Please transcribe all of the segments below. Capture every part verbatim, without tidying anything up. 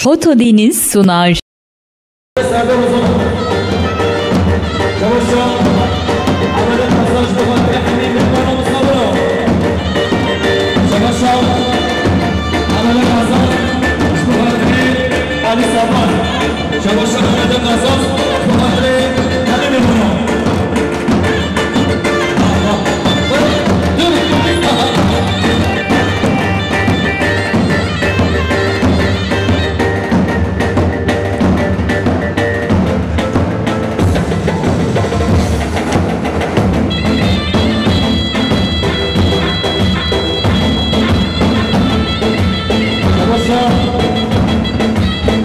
Foto Deniz sunar.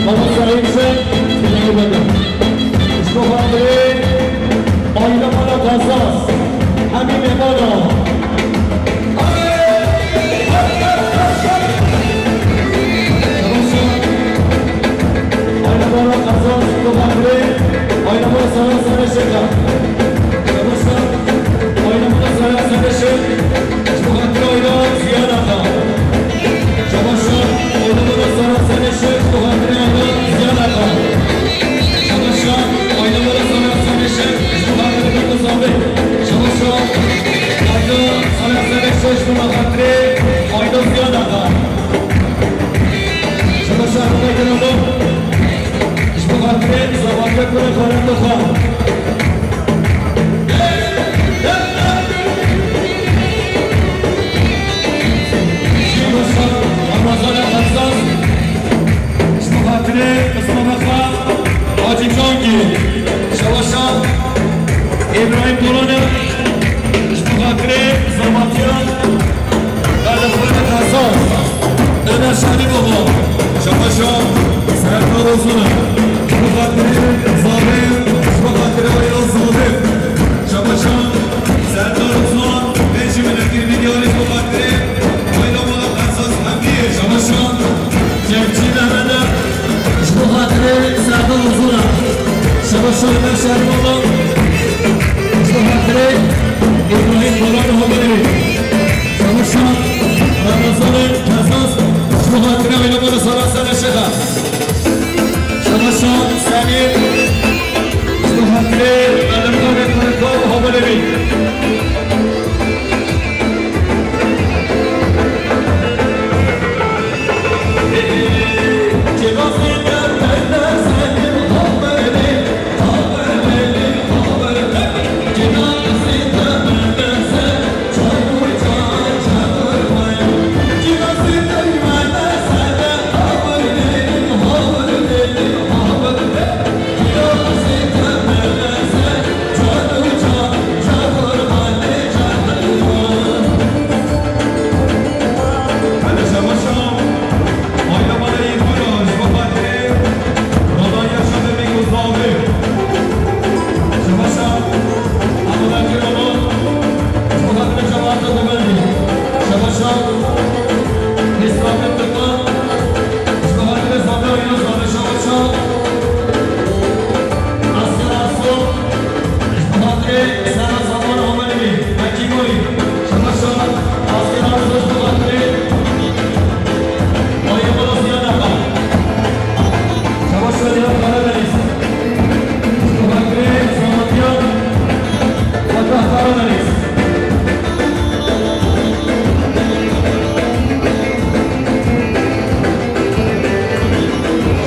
Mamosta Hemşe, Süleyman Bey. Ji bo xatirê aîla mala Qazaz, hemî mêvana. Aîla mala Qazaz, ji bo xatirê aîla mala Sara Sara Şêxa. Mamosta, aîla mala Sara Sara Şêx. Ji bo xatirê aîla Ziya Axa. Şabaşa, aîla mala Sara Sara Şêx, ji bo xatirê aîla Ziya Axa. Şabaşa, aîla mala Sara Sara Şêx, ji bo xatirê Beko Zabê. Şabaşa, aîla Sara Sara Şêx, ji bo xatirê aîla Ziya Axa. Şabaşa, aîla Ziya Axa. Ji bo xatirê Zavatiya Kurê Xalê Toxa. Şabaşa Ramazan Qazaz. Ji bo xatirê Mustafa Xan Hacî Cangî. Şabaşa Îbrahîm Polanê. Ji bo xatirê Zavatiyan. Belê xwedê Qazaz. Ömer Şerîf Baba. Şabaşa Serdar Ozan. Ji bo xatirê Zalim, ji bo xatirê Ayaz Zalim. Şabaşa Serdar Ozan, pêncî minetir milyarî ji bo xatirê Ayla Mala Qazaz hemdî. Şabaşa Cemcî Mehmede. Ji bo xatirê Serdar Ozan. Şabaşa Ömer Şerîf Baba. Ji bo xatirê Îbrahîm Boran Homeri. Şabaşa Ramazanê Qazaz, ji bo xatirê Ayla Mala Sara Sara Şêxa. Şabaşa Semîr, ji bo xatirê Alemdarê Kurê Xalê Homeri.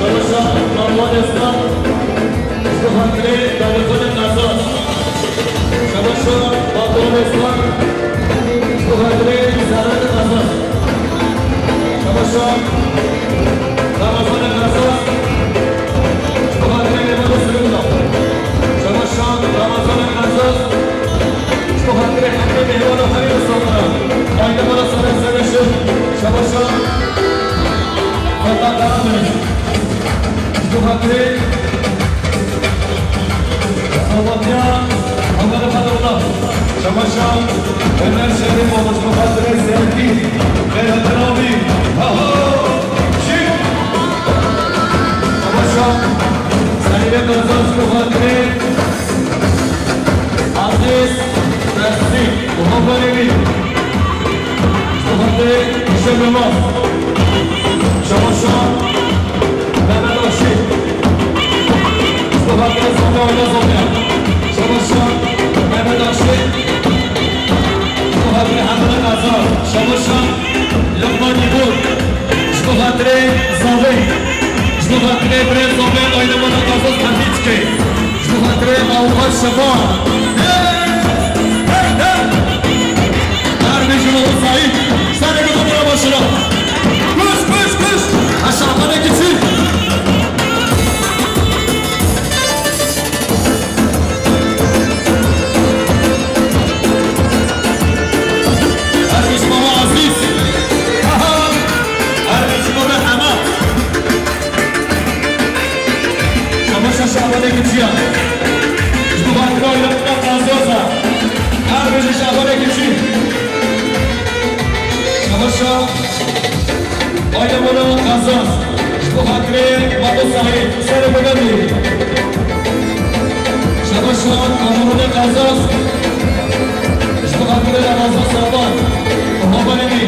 Şabaşa Ramazan Eslan, ji bo xatirê Davutxanê Qazaz. Şabaşa Ramazan Eslan, ji bo xatirê Serhatê Qazaz. Şabaşa Ramazanê Qazaz, ji bo xatirê Mêvanê Sirûna. Şabaşa Ramazanê Qazaz, ji bo xatirê hemî mêvan û hemî misafiran. Aîla Mala Sara Sara Şêx. Şabaşa Fetah Karadeniz. Ji bo xatirê Zavatiya Amer Xadewla. Şabaşa Ömer Şerîf Baba, ji bo xatirê Serkî Xeyrettin Avî. Haha! Şî! Şabaşa Selîmê Qazaz, ji bo xatirê Aziz Tersî û haberê wî. Ji bo xatirê Hişam Yilmaz. Şabaşa Zombe, oyna zombe. Şabaşa Mehmet Aşkı. Ji bo xatirê Hemdana Qazan. Şabaşa Lokman Yibur. Ji bo xatirê Zavê. Ji bo xatirê birê Zavê, oyna mana Qazan, qefî dike. Ji bo xatirê Avukat Şefa. Hey! Hey! Hey! Her bir ji bo Saîd. Serê bi xwe bira başına. Kuş, kuş, kuş. Aşağı bana gitsin. Ermiş Mama Aziz. Aha! Ermiş Mama Hema. Şabaşa Şabanê Kiçiya. Ji bo xatirê Lukman Qazoza. Ermiş Şabanê Kiçi. Şabaşa Aydemona Qazaz, ji bo xatirê Mamo Sahî, serê bibendî. Şabaşa Kamerûnê Qazaz, ji bo xatirê Ramazan Saban, Haberê wî.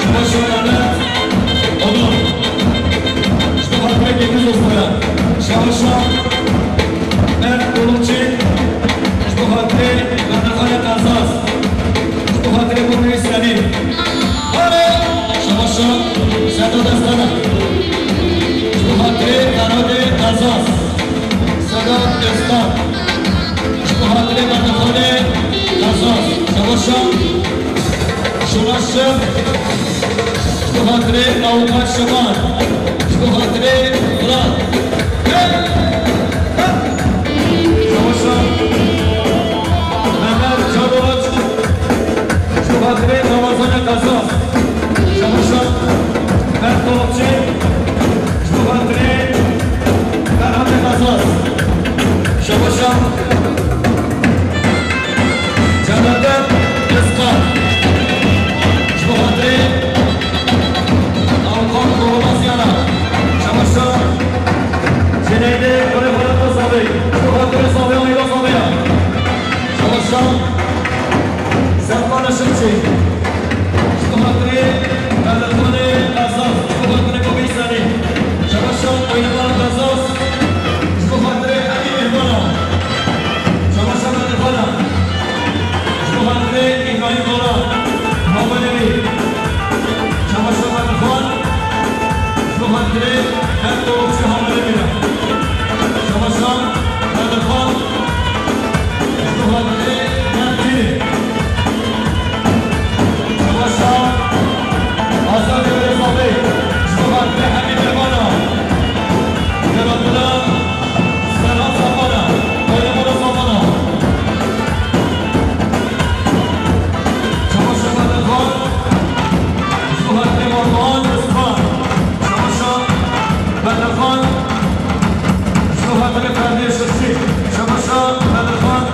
Şabaşa Mehmet Onur. Ji bo xatirê Gengiz Ozkaya. Şabaşa Mert Dolukçi. Ji bo xatirê Bedirxanê Qazaz. Ji bo xatirê Burmî Selîm. Alo! Şabaşa Seda Destana. Ji bo xatirê Ferhatê Qazaz. Seda Destan. Ji bo xatirê Bedirxanê Qazaz. Şabaşa Şunaşim. Ji bo xatirê Avukat Şeban. Ji bo xatirê Fırat. Hey! Hey! Şabaşa Mehmet Çadoğaç. Ji bo xatirê Ramazanê Qazaz. Şabaşa Mert Dolukçi. Ji bo xatirê Ferhatê Qazaz. Şabaşa Cemalettin Özkan. Ji bo xatirê Avukat Korumasiyana. Şabaşa Ceneydê Kurê Xalata Zavê. Ji bo xatirê Zavê, Ayda Zavê ya. Şabaşa Serkan Işıkçı. Ji bo xatirê Bedirxanê Qazaz. Ji bo xatirê Bobî Salî. Şabaşa Oynaman Qazaz. Ji bo xatirê Emî Mîhmana. Şabaşa Bedirxana. Ji bo xatirê Îbrahîm Dola. Haberê wî. Şabaşa Bedirxan. Ji bo xatirê Mert Dolukçi, haberê wî. Şabaşa Bedirxan. Ji bo xatirê Mert Kîrî. Şabaşa Azadê Wêrê Zavê. Ji bo xatirê Hemî Mîhmana. Yaratmana Serhat Safana. Bayramana Safana. Şabaşa Bedirxan. Ji bo xatirê Marwan Özkan. Şabaşa Bedirxan. Ji bo xatirê Ferdê Şirşî. Şabaşa Bedirxan.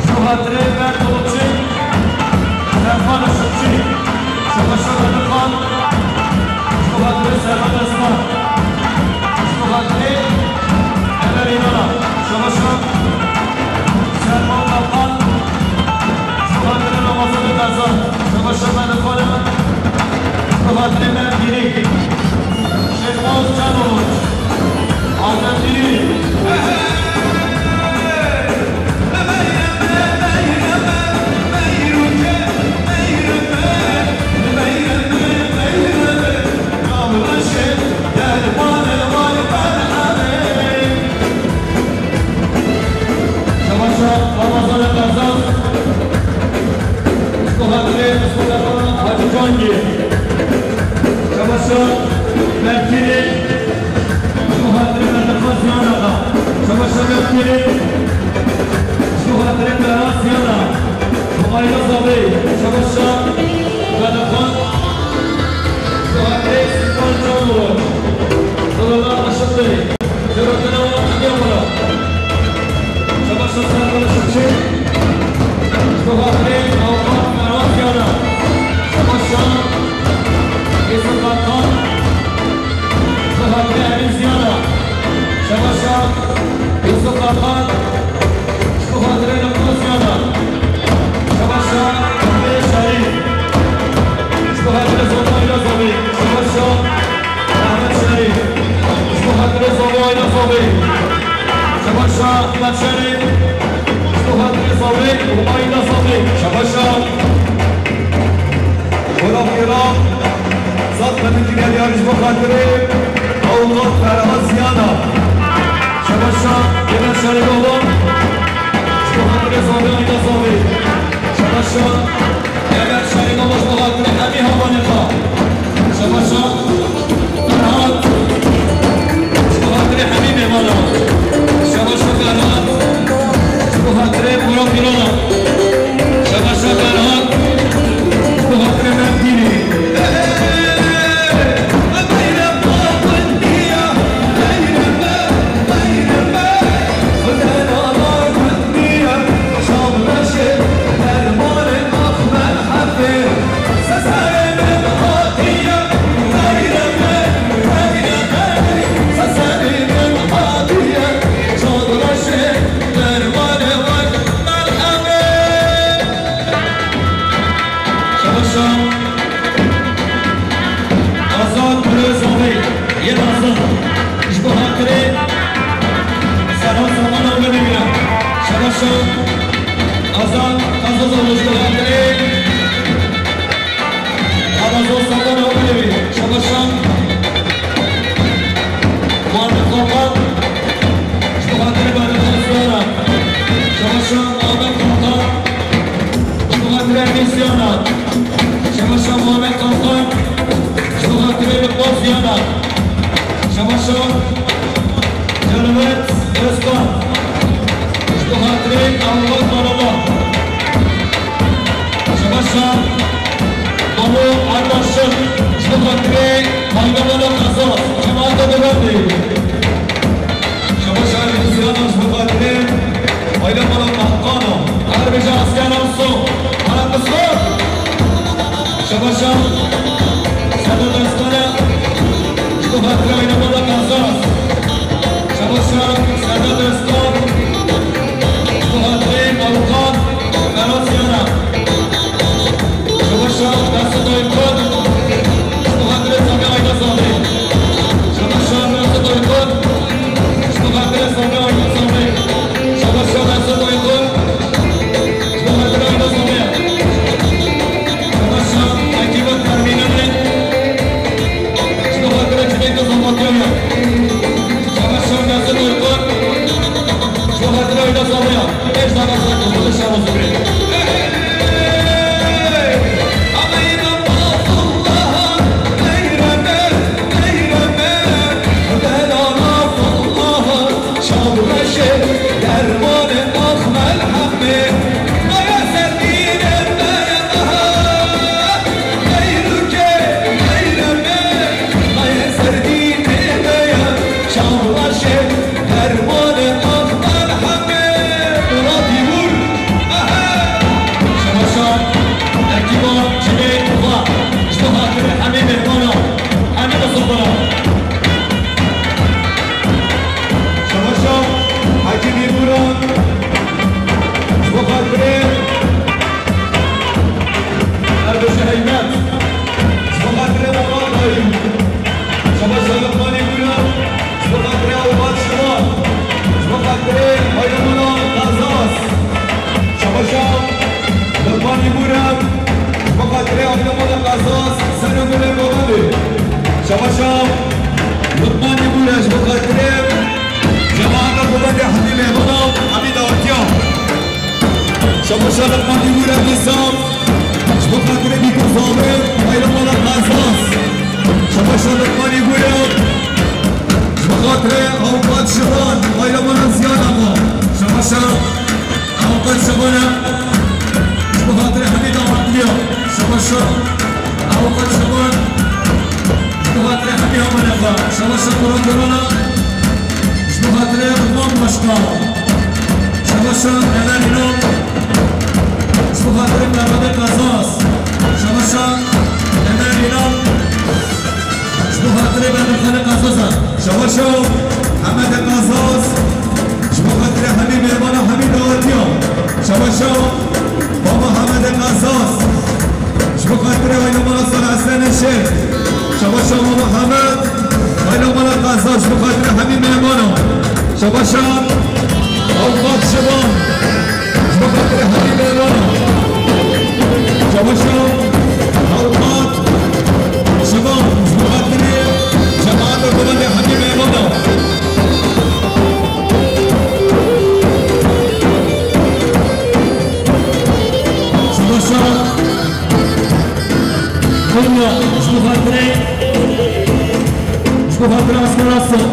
Ji bo xatirê Mert Dolukçi. Serkan Işıkçı. Şabaşa Bedirxan. Ji bo xatirê Serhat Özkan. Ji bo xatirê Emel Înana. Şabaşa Serkan Kaplan. Ji bo xatirê Ramazanê Qazan. Şabaşa Bedirxanê. Ji bo xatirê Mert Gîrî. Şêxmoz Çanoğlu. Adem Gîrî. Yusuf Hakan, ji bo xatirê Nexmesiya de. Şebaşa Mehmet Şerîf, ji bo xatirê Zoltan Elazabî. Şebaşa Mehmet Şerîf, ji bo xatirê Zoltan Elazabî. Şebaşa Mehmet Şerîf, ji bo xatirê Zoltan Elazabî. Şebaşa Gora Pîran, Zat Xedî Dîlal Yarî ji bo xatirê Avukat Ferhat Ziyana. Şebaşa Geber Şerî Baba, ji bo xatirê Zaviya Îda Zavî. Şebaşa Geber Şerî Baba, ji bo xatirê hemî havanê xwe. Şebaşa Ferhat, ji bo xatirê hemî mêvanan. Şebaşa Ferhat, ji bo xatirê Gora Pîrana. Şebaşa Ferhat, ji bo xatirê Merdînê. Şebaşa Azad Birêz Zavê, yên Azad. Ji bo xatirê Serhat Salmana û Belê Mîran. Şebaşa Azad Azad Zavê, ji bo xatirê Azad Salmana û Belê Mîran. Şebaşa Muhammed Kakan, ji bo xatirê Berdimuhammed Siyana. Şebaşa Muhammed Kakan, ji bo xatirê Emîn Siyana. Şebaşa Muhammed Kakan, ji bo xatirê Lukman Siyana. Şebaşa Celawet Özkan, ji bo xatirê Avukat Manama. Şebaşa Balo Erbaşir, ji bo xatirê Aîla Mala Qezas, cemaeta Dibendê. Şebaşa Elî Siyana, ji bo xatirê Aîla Mala Qehqana. Her bêje asker Erso, Arap Islam. Şebaşa Serdar Özkan, ji bo xatirê Aîla Mala Qezas. Şebaşa Serdar Özkan, ji bo xatirê Avukat Ferhat Siyana. Şebaşa Destê Dayîkan, ji bo xatirê Samiya Aîda Zavê. Şebaşa Destê Dayîkan, ji bo xatirê Samiya Aîda Zavê. Şebaşa Destê Dayîkan, ji bo xatirê Aîda Zavê. Şebaşa Ekîba Termînanê, ji bo xatirê Cüneyda Zamatiyana. Şebaşa Destê Dayîkan, ji bo xatirê Aîda Zavê. Pênc dana ser ku xwedê şer û zûrê. Şebaşa ekîba Çilê Uxa, ji bo xatirê hemî mêhmana, hemî misafiran. Şebaşa Hekîmî Bûran, ji bo xatirê Erbêje Heymet, ji bo xatirê Murat Dayî. Şebaşa Luqmanî Bûran, ji bo xatirê Avukat Şivan, ji bo xatirê Aîla Mala Qezas. Şebaşa Luqmanî Bûran, ji bo xatirê Aîla Mala Qezas, ser û gulê Bobanê. Şebaşa Luqmanî Bûran, ji bo xatirê cemaeta Bobanê hemî mêvana, hemî dawetiya. Şebaşa Luqmanî Bûran dîsa, ji bo xatirê Bîkû Zavê, Aîla Mala Qezas. Şebaşa Luqmanî Bûran, ji bo xatirê Avukat Şivan, Aîla Mala Ziyan Axa. Şebaşa Avukat Şivan e, ji bo xatirê hemî daxwatliya. Şebaşa Avukat Şivan, ji bo xatirê hemî hamanê xwe. Şebaşa Kurandorana, ji bo xatirê Rûman Başkan. Şebaşa Emer Înal, ji bo xatirê Mehmetê Qezas. Şebaşa Emer Înal, ji bo xatirê Bedirxanê Qezas e. Şebaşa Hemedê Qazaz, ji bo xatirê hemî mêvana, hemî dawetiya. Şabaşa, Baba Hemedê Qazaz, ji bo xatirê aîla mala Salih Hesen Neşir. Şabaşa Baba Hemed, aîla mala Qazaz, ji bo xatirê hemî mêvana. Şabaşa, Avukat Şivan. Ji bo xatirê hemî mêvanan. Çabaşa, Avukat Şivan, ji bo xatirê cemaeta Gulandê hemî mêvanan. Çabaşa, Konya, ji bo xatirê, ji bo xatirê Askar Aslan.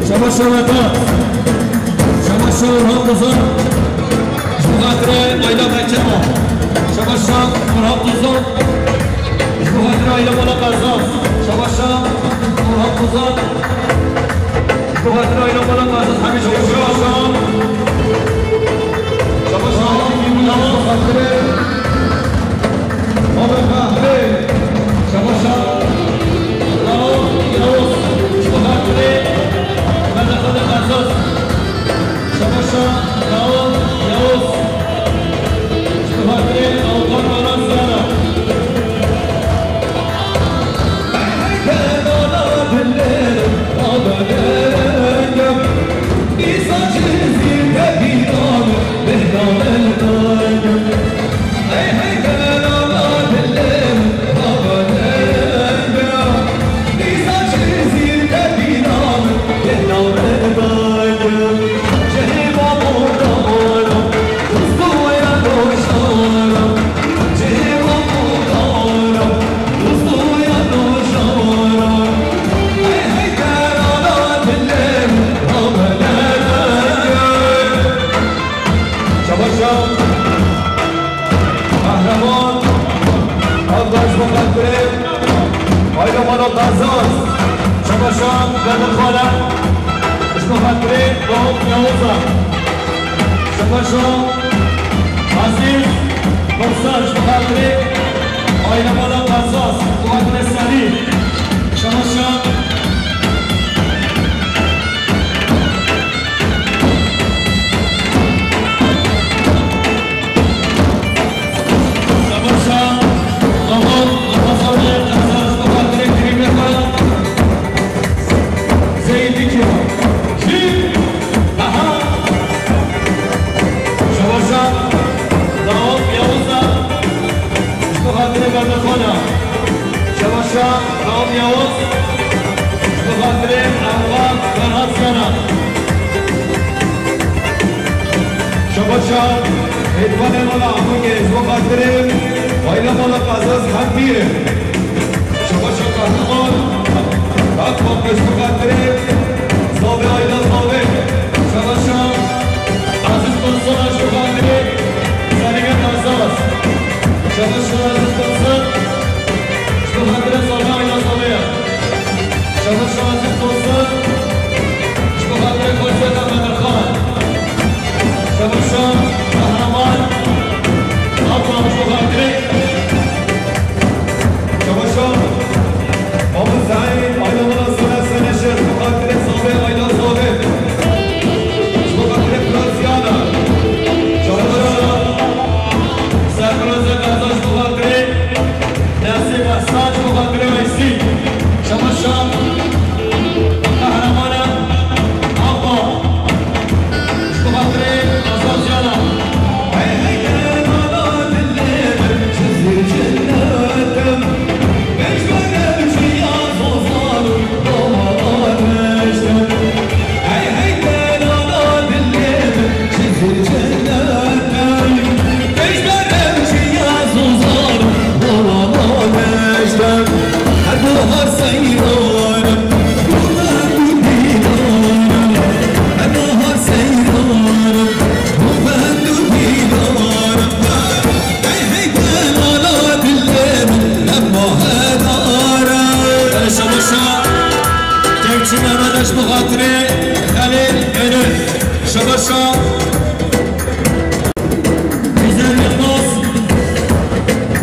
Şabaşa Vedat. Şabaşa Orhan Kozan. Ji bo xatirê aîla Bekema. Şabaşa Orhan Kozan. Ji bo xatirê aîla mala Qazaz. Şabaşa Orhan Kozan. Ji bo xatirê aîla mala Qazaz. Hemî şabaşa. Şabaşa. Şabaşa. Mala Qazaz. Şabaşa Rauf Yavuz, ji bo xatirê Mezrexanê Qazaz. Şabaşa Rauf Yavuz, ji bo xatirê Avukat Alan Ziyana. Şabaşa Kahraman, Abbas Muqaddirê, aîla mala Qazaz. Şabaşa Bedirxana, ji bo xatirê Rauf Yavuz a. Şabaşa Aziz Barzan, ji bo xatirê aîla mala Qazaz, ji bo xatirê Salih. Şabaşa. Şabaşa, Ramon, Ramazanê Qazaz, bi xatirê Krîmê xwe. Zeydikiya. Jî. Aha. Şabaşa, Rauf Yavuz a. Ji bo xatirê Bedirxana. Şabaşa, Rauf Yavuz. Ji bo xatirê Avukat Ferhat Ziyana. Şabaşa, Hêdvanê mala Amûkê, ji bo xatirê aîla mala Qazaz hemdî ye. Şabaşa Kahraman, Akbap, ji bo xatirê Zavê, aîla Zavê. Şabaşa Aziz Kozan, ji bo xatirê Selîmê Qazaz. Şabaşa Aziz Kozan, ji bo xatirê Zavê, aîla Zavê. Şabaşa Aziz Kozan, ji bo xatirê Xweziyeta Bedirxan. Şabaşa Kahraman, Akbap, ji bo xatirê. Şabaşa Mahmud Zeyn, aîla mala Sara Seneşer, ji bo xatirê Zavê, aîla Zavê. Ji bo xatirê Praziyana. Şabaşa Serfiroze Gaza, ji bo xatirê Nesîm Ehsan, ji bo xatirê Weysî. Şabaşa Kahramana Ava. Ji bo xatirê Azad Ziyana. Şabaşa Kekçî Mehmet, ji bo xatirê Xelîl Ênû. Şabaşa Hîzer Yilmaz,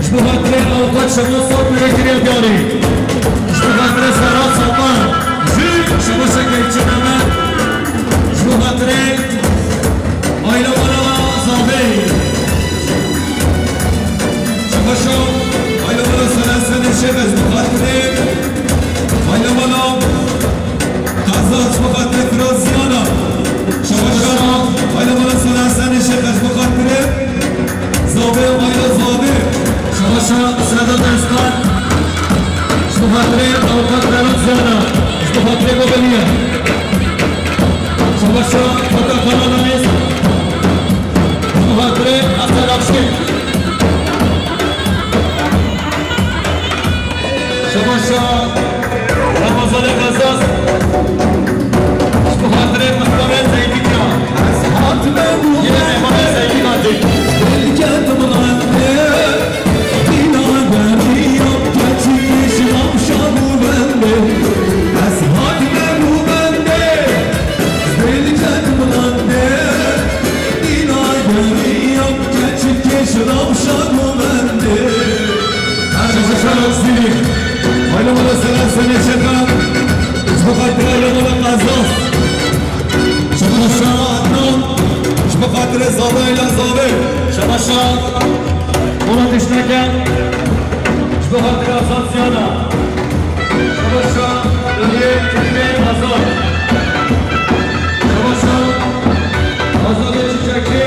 ji bo xatirê Avukat Şemal Sat, Mêrê Girya Diyarî. Ji bo xatirê Serhat Satan. Jî şabaşa Kekçî Mehmet, Firoz Ziyana. Şabaşa, aile bana sana sen işe kaç bu hatırı. Zabe, aile zabe. Şabaşa, Sedat Özkan. Ji bo xatirê avukat Ferhat Ziyana. Ji bo xatirê Gobeliye. Şabaşa, Fata Karadeniz. Ji bo xatirê Hasan Akşin. Şabaşa, Ramazan Kazaz. Ji bo xatirê Mustafa Zeytî ya. Yine Mustafa Zeytî hatî. Şabaşa Zîlî. Aile bana selam sene şaka. Ji bo xatirê aile bana Kazaz. Şabaşa Adnan. Ji bo xatirê Zabe ila Zabe. Şabaşa Polat Işnake. Ji bo xatirê Azad Ziyana. Şabaşa Ömer Türkmen Azad. Şabaşa Azade Çiçekçi.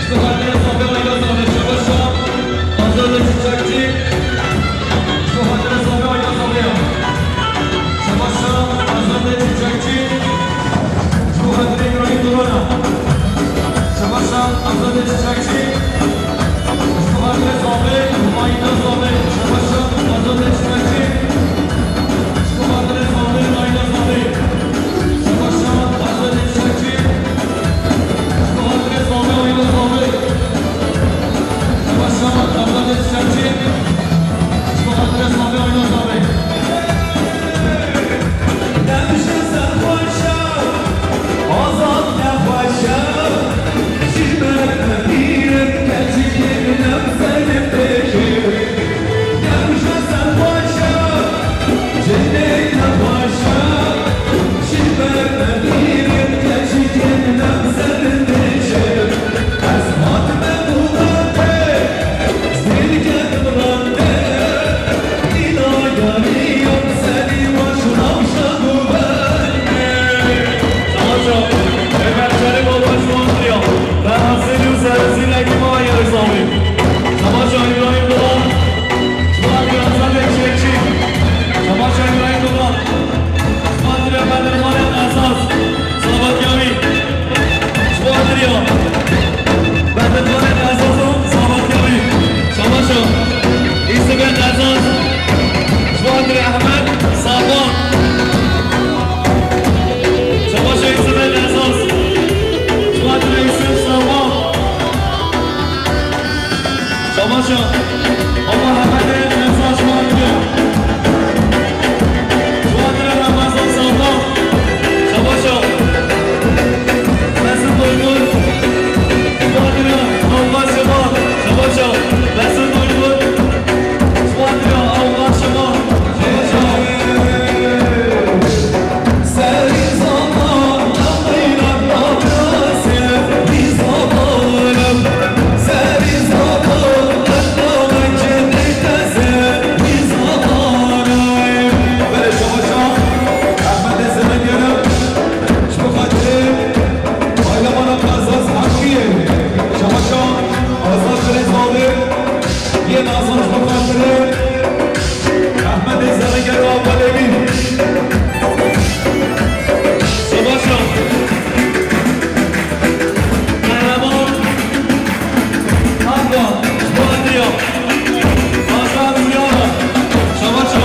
Ji bo xatirê Zabe ila Zabe. Şabaşa Azade Çiçekçi. Ji bo xatirê Zabe ila Zabe ya. Şabaşa Azade Çiçekçi. Ji bo xatirê Îbrahîm Dorana. Şabaşa Azade Çiçekçi. Ji bo xatirê Zabe, Mayîna Zabe. Şabaşa Azade Çiçekçi. Ji bo xatirê Zabe, Mayîna Zabe. Şabaşa Azade Çiçekçi. Ji bo xatirê Zabe, Mayîna Zabe. Şabaşa Azade Çiçekçi. Ji bo xatirê Zabe, Mayîna Zabe. Savaşa, Ömer Çelik Obaş Mandriya, Ferhat Selim Serezî Lekî Maya Rızami. Savaşa İbrahim Doğan, Şuan Yazan Ekşekçi. Savaşa İbrahim Doğan, Şuan Diremen Emanet Esas, Sabat Yavi. Şuan Direya. Bedetxanê Qezaz û Sabat Yavî. Şabaşa. Îsibê Qezaz. Ji bo xatirê Ehmed Saban. Şabaşa Îsibê Qezaz. Ji bo xatirê Îsib Saban. Şabaşa. Ama Ehmedê Qezaz ji bo xatirê. Şuan Direya Ramazan Saban. Şabaşa. Besim Duygun. Şuan Direya Avukat Şuan. Şabaşa. Besim Duygun. Şuan Direya Avukat Şuan. Şabaşa. Belê, şabaşa, Ehmedê Zerengera, ji bo xatirê aile mala Qezaz Heqiyê. Şabaşa, Azad Şirê Zavê, yên Azad ji bo xatirê Ehmedê Zerengera Belêvî. Şabaşa. Qehreman Akba, ji bo xatirê Azad Ziyana. Şabaşa.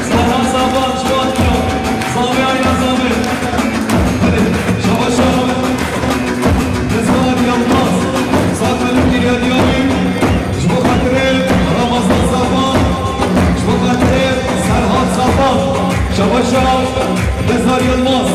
Serhat Saban, ji bo xatirê Zavê, aîla Zavê. Belê, şabaşa. Rızvan Yılmaz, Zaten Diyarî. Ji bo xatirê Ramazan Saban, ji bo xatirê Serhat Saban. Şabaşa. Rızvan Yılmaz.